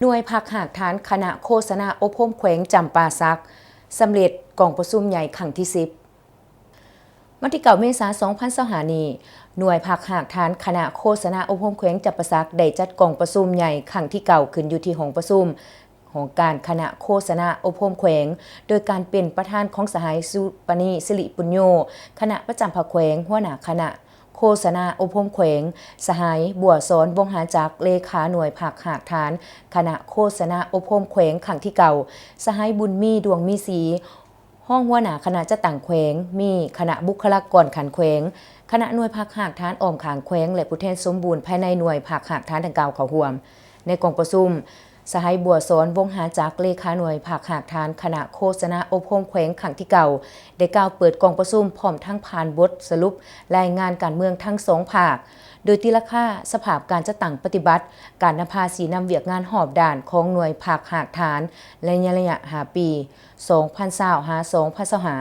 ໜ່ວຍພັກຮາກຖານຄະນະໂຄສະນາອົບຮົມແຂວງຈຳປາສັກ ສຳເລັດກອງປະຊຸມໃຫຍ່ຄັ້ງທີສິບ. ວັນທີເກົ້າ ເມສາ ສອງພັນຊາວຫ້ານີ້, ໜ່ວຍພັກຮາກຖານຄະນະໂຄສະນາອົບຮົມແຂວງຈຳປາສັກ ໄດ້ຈັດກອງປະຊຸມໃຫຍ່ຄັ້ງທີເກົ້າ ຂຶ້ນຢູ່ທີ່ຫ້ອງປະຊຸມ ຫ້ອງການຄະນະໂຄສະນາອົບຮົມແຂວງ ໂດຍການເປັນປະທານຂອງສະຫາຍ ສຸປະນີ ສິລິປຸນໂຍ ຄະນະປະຈຳພັກແຂວງ, ຫົວໜ້າຄະນະໂຄສະນາອົບຮົມແຂວງ, ສະຫາຍ ບົວສອນ ວົງຫາຈັກ ເລຂາໜ່ວຍພັກຮາກຖານຄະນະໂຄສະນາອົບຮົມແຂວງຄັ້ງທີເກົ້າ, ສະຫາຍ ບຸນມີ ດວງມີສີ ຮອງຫົວໜ້າຄະນະຈັດຕັ້ງແຂວງ, ມີຄະນະບຸກຄະລາກອນຂັ້ນແຂວງ, ຄະນະໜ່ວຍພັກຮາກຖານອ້ອມຂ້າງແຂວງ ແລະ ຜູ້ແທນສົມບູນພາຍໃນໜ່ວຍພັກຮາກຖານດັ່ງກ່າວເຂົ້າຮ່ວມ. ໃນກອງປະຊຸມ, ສະຫາຍ ບົວສອນ ວົງຫາຈັກ ເລຂາໜ່ວຍພັກຮາກຖານຄະນະໂຄສະນາອົບຮົມແຂວງຄັ້ງທີເກົ້າ ໄດ້ກ່າວເປີດກອງປະຊຸມ ພ້ອມທັງຜ່ານບົດສະຫຼຸບລາຍງານການເມືອງທັງສອງພາກ, ໂດຍຕີລາຄາສະພາບການຈັດຕັ້ງປະຕິບັດ, ການນຳພາຊີ້ນຳວຽກງານຮອບດ້ານຂອງໜ່ວຍພັກຮາກຖານ ໃນໄລຍະຫ້າປີ ສອງພັນຊາວ ຫາ ສອງພັນຊາວຫ້າ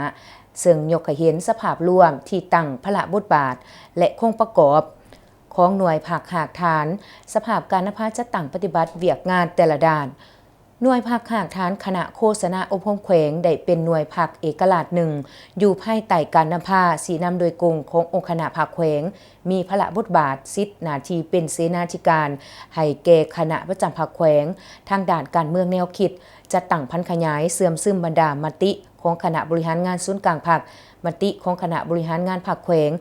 ເຊິ່ງຍົກໃຫ້ເຫັນສະພາບລວມທີ່ຕັ້ງພາລະບົດບາດ ແລະ ໂຄງປະກອບຂອງໜ່ວຍພັກຮາກຖານ, ສະພາບການນຳພາຈັດຕັ້ງປະຕິບັດວຽກງານແຕ່ລະດ້ານ. ໜ່ວຍພັກຮາກຖານຄະນະໂຄສະນາອົບຮົມແຂວງ ໄດ້ເປັນໜ່ວຍພັກເອກະລາດໜຶ່ງ ຢູ່ພາຍໃຕ້ການນຳພາຊີ້ນຳໂດຍກົງຂອງອົງຄະນະພັກແຂວງ, ມີພາລະບົດບາດ, ສິດ, ໜ້າທີ່ເປັນເສນາທິການໃຫ້ແກ່ຄະນະປະຈຳພັກແຂວງ ທາງດ້ານການເມືອງແນວຄິດ, ຈັດຕັ້ງຜັນຂະຫຍາຍ, ເຊື່ອມຊຶມບັນດາມະຕິຂອງຄະນະບໍລິຫານງານສູນກາງພັກ, ມະຕິຂອງຄະນະບໍລິຫານງານພັກແຂວງ,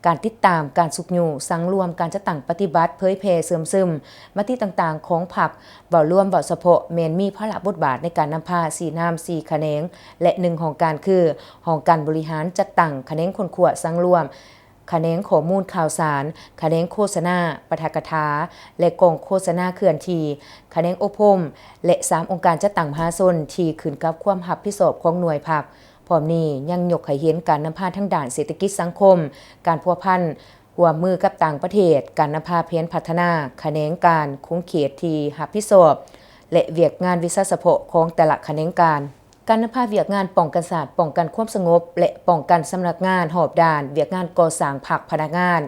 ການຕິດຕາມ, ການຊຸກຍູ້, ສັງລວມ, ການຈັດຕັ້ງປະຕິບັດ, ເຜີຍແຜ່, ເຊື່ອມຊຶມມະຕິຕ່າງໆຂອງພັກ, ເວົ້າລວມ, ເວົ້າສະເພາະ, ແມ່ນມີພາລະບົດບາດໃນການນຳພາຊີ້ນຳສີ່ຂະແໜງ ແລະ ໜຶ່ງຫ້ອງການ ຄື ຫ້ອງການບໍລິຫານຈັດຕັ້ງ, ຂະແໜງຄົ້ນຄວ້າສັງລວມ, ຂະແໜງຂໍ້ມູນຂ່າວສານ, ຂະແໜງໂຄສະນາ, ປາຖະກະຖາ ແລະ ກອງໂຄສະນາເຄື່ອນທີ່, ຂະແໜງອົບຮົມ ແລະ ສາມ ອົງການຈັດຕັ້ງມະຫາຊົນທີ່ຂຶ້ນກັບຄວາມຮັບຜິດຊອບຂອງໜ່ວຍພັກ. ພ້ອມນີ້ຍັງຍົກໃຫ້ເຫັນການນຳພາທາງດ້ານເສດຖະກິດສັງຄົມ, ການພົວພັນຮ່ວມມືກັບຕ່າງປະເທດ, ການນຳພາແຜນພັດທະນາຂະແໜງການຂົງເຂດທີ່ຮັບຜິດຊອບ ແລະ ວຽກງານວິຊາສະເພາະຂອງແຕ່ລະຂະແໜງການ. ການນຳພາວຽກງານປ້ອງກັນຊາດ, ປ້ອງກັນຄວາມສະຫງົບ ແລະ ປ້ອງກັນສຳນັກງານຮອບດ້ານວຽກງານກໍ່ສ້າງພັກພະນັກງານ.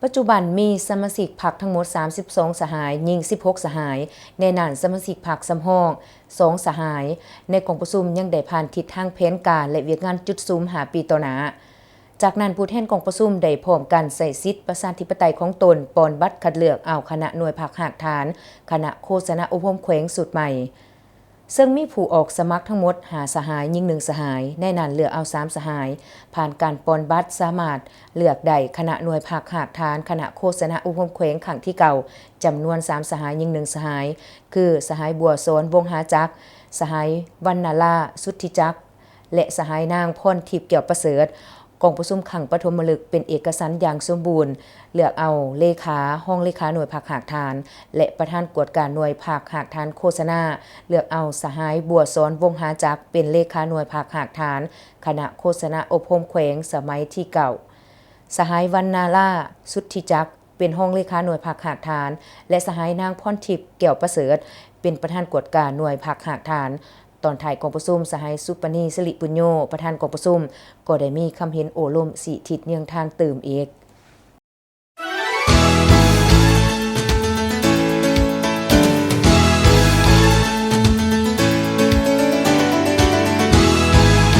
ປັດຈຸບັນມີສະມາຊິກພັກທັງໝົດສາມສິບສອງສະຫາຍ, ຍິງສິບຫົກສະຫາຍ, ໃນນັ້ນສະມາຊິກພັກສຳຮອງສອງສະຫາຍ. ໃນກອງປະຊຸມຍັງໄດ້ຜ່ານທິດທາງແຜນການ ແລະ ວຽກງານຈຸດສຸມຫ້າປີຕໍ່ໜ້າ. ຈາກນັ້ນຜູ້ແທນກອງປະຊຸມໄດ້ພ້ອມກັນໃຊ້ສິດປະຊາທິປະໄຕຂອງຕົນ ປ່ອນບັດຄັດເລືອກເອົາຄະນະໜ່ວຍພັກຮາກຖານຄະນະໂຄສະນາອົບຮົມແຂວງຊຸດໃໝ່. ເຊິ່ງມີຜູ້ອອກສະໝັກທັງໝົດຫ້າສະຫາຍ, ຍິງໜຶ່ງສະຫາຍ, ໃນນັ້ນເລືອກເອົາສາມສະຫາຍ. ຜ່ານການປ່ອນບັດສາມາດເລືອກໄດ້ຄະນະໜ່ວຍພັກຮາກຖານຄະນະໂຄສະນາອົບຮົມແຂວງຄັ້ງທີເກົ້າ ຈຳນວນສາມສະຫາຍ, ຍິງໜຶ່ງສະຫາຍ ຄື ສະຫາຍ ບົວສອນ ວົງຫາຈັກ, ສະຫາຍ ວັນນາລາ ສຸດທິຈັກ ແລະ ສະຫາຍນາງ ພອນທິບ ແກ້ວປະເສີດ. ກອງປະຊຸມຄັ້ງປະຖົມມະລຶກເປັນເອກະສັນຢ່າງສົມບູນ, ເລືອກເອົາເລຂາ, ຮອງເລຂາໜ່ວຍພັກຮາກຖານ ແລະ ປະທານກວດກາໜ່ວຍພັກຮາກຖານໂຄສະນາ, ເລືອກເອົາສະຫາຍ ບົວສອນ ວົງຫາຈັກ ເປັນເລຂາໜ່ວຍພັກຮາກຖານຄະນະໂຄສະນາອົບຮົມແຂວງສະໄໝທີເກົ້າ, ສະຫາຍ ວັນນາລາ ສຸດທິຈັກ ເປັນຮອງເລຂາໜ່ວຍພັກຮາກຖານ ແລະ ສະຫາຍນາງ ພອນທິບ ແກ້ວປະເສີດ ເປັນປະທານກວດກາໜ່ວຍພັກຮາກຖານ. ຕອນທ້າຍກອງປະຊຸມ, ສະຫາຍ ສຸປະນີ ສິລິປຸນໂຍ ປະທານກອງປະຊຸມ ກໍໄດ້ມີຄຳເຫັນໂອ້ລົມຊີ້ທິດເຍືອງທາງຕື່ມອີກ.